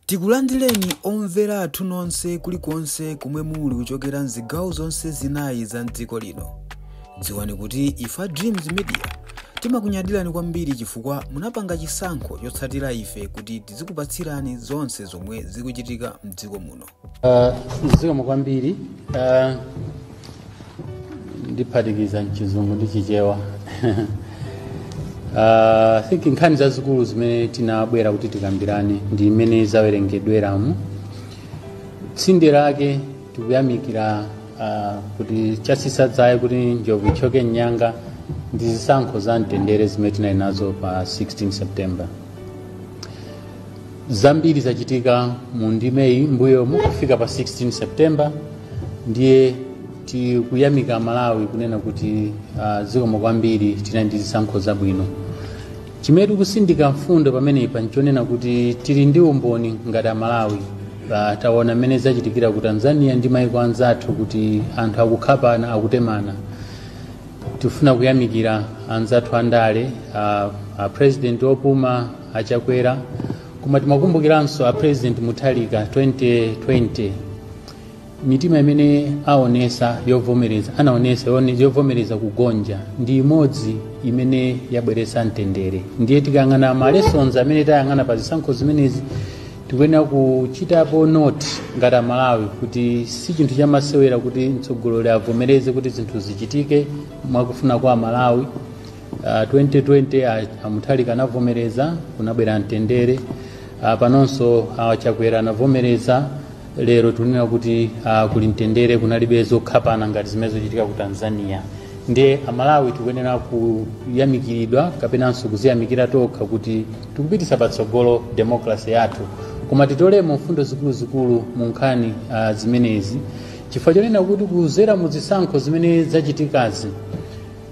Tikulandireni omvera athu nonse kulikonse komwe muli kuchokera mzigawo zonse zinayi za mdziko lino. Dziwani kuti ife Dreams Media timakunyadirani kwambiri chifukwa munapanga chisankho chotsatira ife kuti tizikupatsirani zonse zomwe zikuchitika mdziko muno. Zikomo kwambiri. Ndiphatikiza mchizungu ndi Chichewa. I think nkhani zazikulu zimene tinabwera kuti tikambirane ndi imene zawerengedweramu. Tsinde lake tikuyamikira kuti chatsitsa dzaye kuti njovu ithyoke mnyanga ndi zisankho za mtendere zimene tinali nazo pa 16 September. Zambiri zachitika mu ndimeyi mbuyomu kufika pa 16 September, ndiye tikuyamika Malawi kunena kuti zikomo kwambiri, tinali ndi zisankho zabwino. Chimene tikusindika mfundo pamenepa nchonena kuti tili ndi umboni ngati Amalawi. Taona mmene zachitikira ku Tanzania ndi maiko anzathu kuti anthu akukhapana, akutemana. Tifuna kuyamikira anzathu andale, a president opuma Achakwera, koma timakumbukiranso a President Mutharika 2020, mitima imene aonesa yovomereza, anaonesa yovomereza kugonja ndi imodzi imene yabweretsa mtendere. Ndiye tikayang'ana ma lessons amene tayang'ana pa zisankho zimenezi, tikuyenera kuchitapo note ngati Amalawi kuti si chinthu chamasewera kuti mtsogoleri avomereze kuti zinthu zichitike mwakufuna kwa Amalawi. 2020 Amutharika anavomereza, kunabwera mtendere. Panonso Achakwera anavomereza, lero tikunena kuti kuli mtendere, kunalibe zokhapana ngati zimene zochitika ku Tanzania. Ndiye Amalawi tikuyenera kuyamikiridwa kapenanso kuziyamikira tokha kuti tikupitisa patsogolo democracy yathu. Koma titolemo mfundo zikuluzikulu mu nkhani zimenezi, chifukwa chonena kuti kuzera mu zisankho zimene zachitikazi,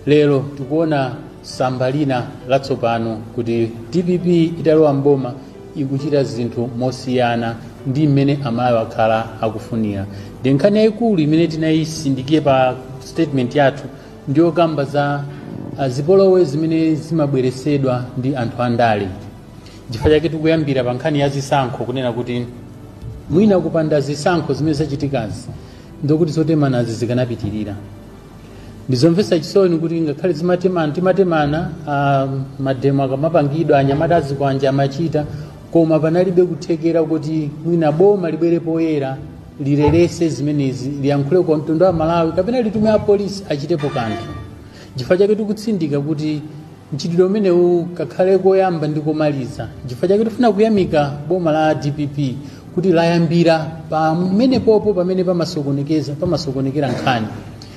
lero tikuona samba lina latsopano kuti DPP italowa mboma ikuchita zinthu mosiyana ndi mmene Amalawi akhala akufunira. Ndi nkhani yayikulu imene tinayisindikiye pa statement yathu ndiyokamba za zipolowe zimene zimabweresedwa ndi anthu andale. Chifukwa chake tikuyambira pa nkhani ya zisankho kunena kuti mwina kupanda zisankho zimene zachitikazi, ndokuti zotemanazi zikanapitirira. Ndizomvetsa chisoni kuti ngakhale zimatemana, timatemana, mademo akamapangidwa, anyamata azikwanja amachita, koma panalibe kuthekera kuti mwina boma libwere poyera, lilelese zimenezi, liyankhule kwa mtundu wa Malawi kapena litume apolisi achitepo kanthu. Chifukwa chake tikutsindika kuti mchitidwe umenewu kakhale koyamba ndi komaliza. Chifukwa chake tifuna kuyamika boma la DPP kuti layambira pamenepopo pamene pamasokonekeza, pamasokonekera nkhani,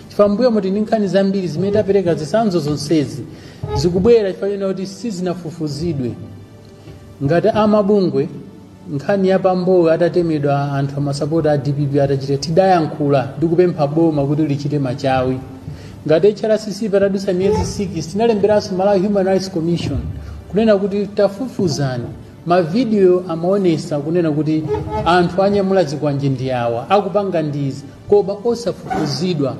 chifukwa mbuyo muti ndi nkhani zambiri zimene tapereka zitsanzo zonsezi zikubwera chifukwa chonena kuti sizinafufuzidwe. Ngati amabungwe, nkhani ya pambowe atatemedwa anthu amasapota a DPP atachita, tidayankhula ndi kupempha boma kuti lichite machawi. Ngati HRCC, patadutsa miyezi 6 tinalemberanso Malawi Human Rights Commission kunena kuti tafufuzani, mavidiyo amaonesa kunena kuti anthu anyamula zikwanje ndi awa, akupanga ndizi, koma osafufuzidwa.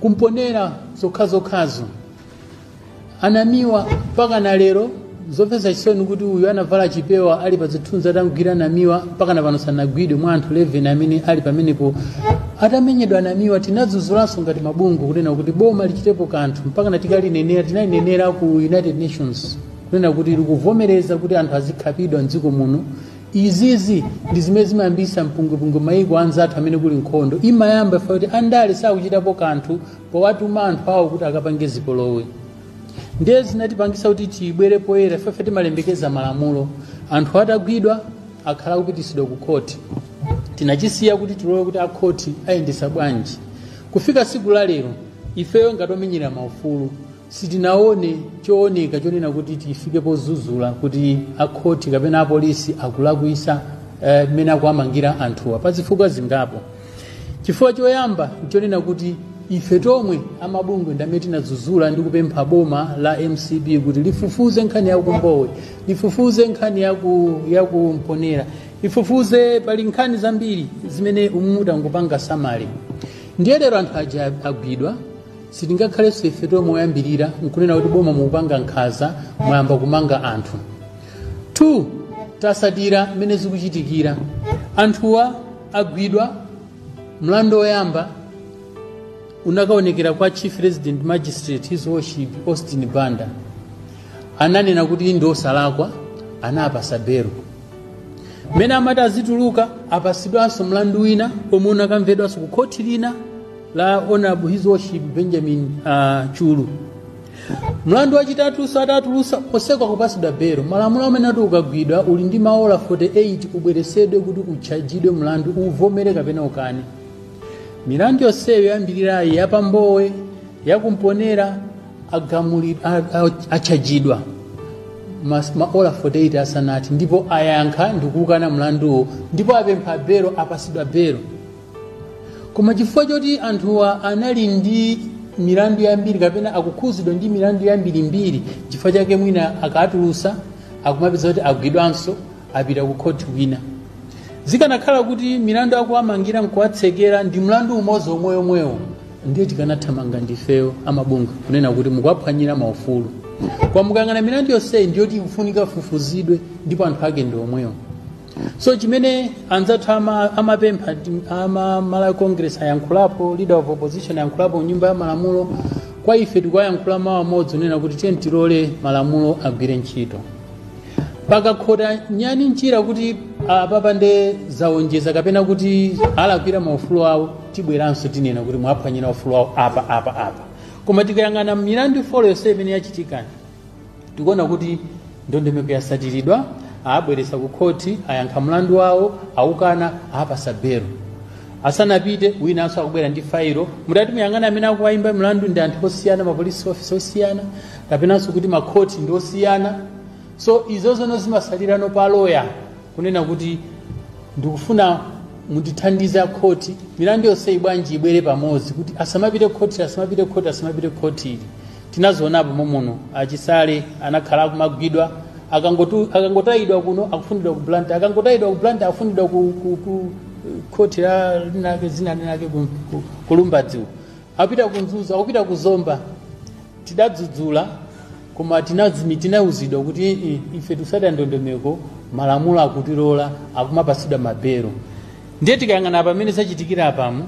Kumponera zokhazokhazo anamiwa mpaka na lero. Zomvetsa chisoni kuti uyu anavala chipewa ali pa zithunzi atagwira Namiwa, mpaka na pano sanagwidwe mwa anthu 11 amene ali pamenepo atamenyedwa Namiwa. Tinadzuzulanso ngati mabungwe kunena kuti boma lichitepo kanthu, mpaka na tikalinenera, tinalinenera ku United Nations kunena kuti likuvomereza kuti anthu azikhapidwa mdziko muno. Izizi ndi zimene zimayambisa mpungwepungwe maiko anzathu amene kuli nkhondo. Imayamba ifa kuti andale sakuchitapo kanthu powatuma anthu awo kuti akapange zipolowe. Ndiye zinatipangisa kuti tibwere poyera. Ifefe timalembekeza malamulo. Anthu atagwidwa akhala akupitisidwa ku khoti, tinachisiya kuti tilowe kuti akhoti ayendesa bwanji. Kufika siku la lero, ifeyo ngati omenyera maufulu sitinaone chooneka chonena kuti tifike pozuzula kuti akhoti kapena apolisi akulakwisa mmene akuamangira anthuwa, pa zifukwa zingapo. Chifukwa choyamba nchonena kuti ife tomwe amabungwe ndamene tinadzuzula ndi kupempha boma la MCP kuti lifufuze nkhani yakumbowe, lifufuze nkhani yakumponera, lifufuze. Pali nkhani zambiri zimene umutangopanga samale. Ndiye lero anthu aja agwidwa, sitingakhalenso ife tomwe oyambirira nkunena kuti boma mukupanga nkhanza, mwayamba kumanga anthu. 2. Tasatira mmene zikuchitikira. Anthuwa agwidwa. Mlandu woyamba unakaonekera kwa Chief Resident Magistrate, His Worship Austin Banda. Ananena kuti ndi osalakwa, anapasa belo. Mmene amati azituluka, apasidwanso mlandu wina omwe unakamvedwanso ku khoti lina la Honorable His Worship Benjamin Chulu. Mlandu wachitatunso atatulusa posekwa kupasidwa belo. Malamulo amene ati ukagwidwa uli ndi maola 48 ubweresedwe kuti utchajidwe mlandu, uvomere kapena ukane. Milandu yonseyo yambirirayi, yapambowe, yakumponera, achajidwa maola 48 asanati, ndipo ayankha ndikukana mlanduwo, ndipo apempha belo, apasidwa belo. Koma chifukwa choti anthuwa anali ndi milandu yambiri kapena akukhuzidwa ndi milandu yambirimbiri, chifukwa chake mwina akatulusa akumapeza kuti agwidwanso, apita ku khoti wina. Zikanakhala kuti milandu akuwamangira nkuwatsekera ndi mlandu umodzi omweyomwewo, ndiye tikanathamanga ndifeyo amabunga kunena kuti mukuwaphwanyira maufulu. Kwa mukayang'ana milandu yonseyi, ndiyoti ikufunika fufuzidwe, ndipo anthu ake ndi omwewo. So chimene anzathu amapempha ama Malawi Congress ayankhulapo, Leader of Opposition ayankhulapo nyumba ya malamulo, kwa ife tikuwayankhula mawu amodzi onena kuti tiye tilole malamulo agwire ntchito. Pakakhota nyani mchira kuti apapande zawonjeza kapena kuti alakwira maufulu awo, tibweranso tinena kuti mwaphwanyira ufulu awo apa, apa, apa. Koma tikayang'ana milandu four yonse imene yachitikani, tikuona kuti ndondomeko yasatiridwa. Abweresa ku khoti, ayankha mlandu wawo, awukana, apasa belo. Asanapite, winanso akubwera ndi failo. Mutati muyang'ana, amene akuwayimba mlandu ndi anthu osiyana, mapolisi officer osiyana, kapenanso kuti makhoti ndi osiyana. So izo zono zimasalirano pa loya kunena kuti ndikufuna mundithandize khoti, milandu yonse ibwanji ibwere pamodzi, kuti asamapite khoti, asamapite khoti, asamapite khoti ili. Tinazionapo momuno achisale anakhala akumagwidwa, akangotayidwa kuno akufunidwa ku Blantyre, akangotayidwa ku Blantyre akufunidwa ku khoti la linake, zina linake ku Lumbadziwo, apita ku Mzuzu, akupita ku Zomba. Tidadzudzula, koma tinauzidwa kuti ife tusatira ndondomeko, malamulo akutilola, akumapasidwa mabelo. Ndiye tikayang'ana pamene zachitikira apamu,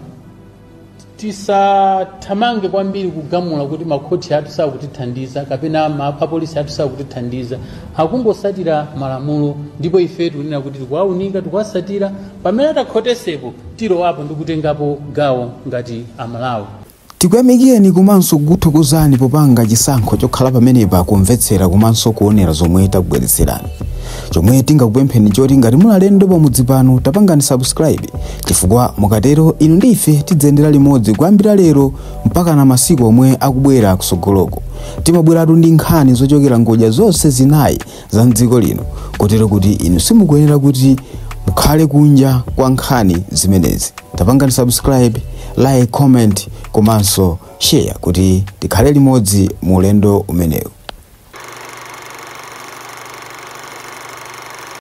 tisathamange kwambiri kugamula kuti makhoti athu sakutithandiza kapena apolisi athu sakutithandiza. Akungosatira malamulo, ndipo ife tikunena kuti tikuwaunika, tikuwasatira. Pamene atakhotesepo, tilowapo ndi kutengapo gawo ngati Amalawi. Tikuyamikeni komanso kukuthokozani popanga chisankho chokhala pamenepa kumvetsera komanso kuonera zomwe takubweretserani. Chomwe tingakupempheni choti ngati muli alendo pamudzi pano, tapangani subscribe, chifukwa mukatero inu ndi ife tidzayendera limodzi kuyambira lero mpaka na masiku omwe akubwera kusogoloko. Timabweratu ndi nkhani zochokera ngodya zonse zinayi za mdziko lino, kotero kuti inu simukuyenera kuti mukhale kunja kwa nkhani zimenezi. Tapangani subscribe, like, comment komanso share kuti tikhale limodzi mu ulendo umenewu.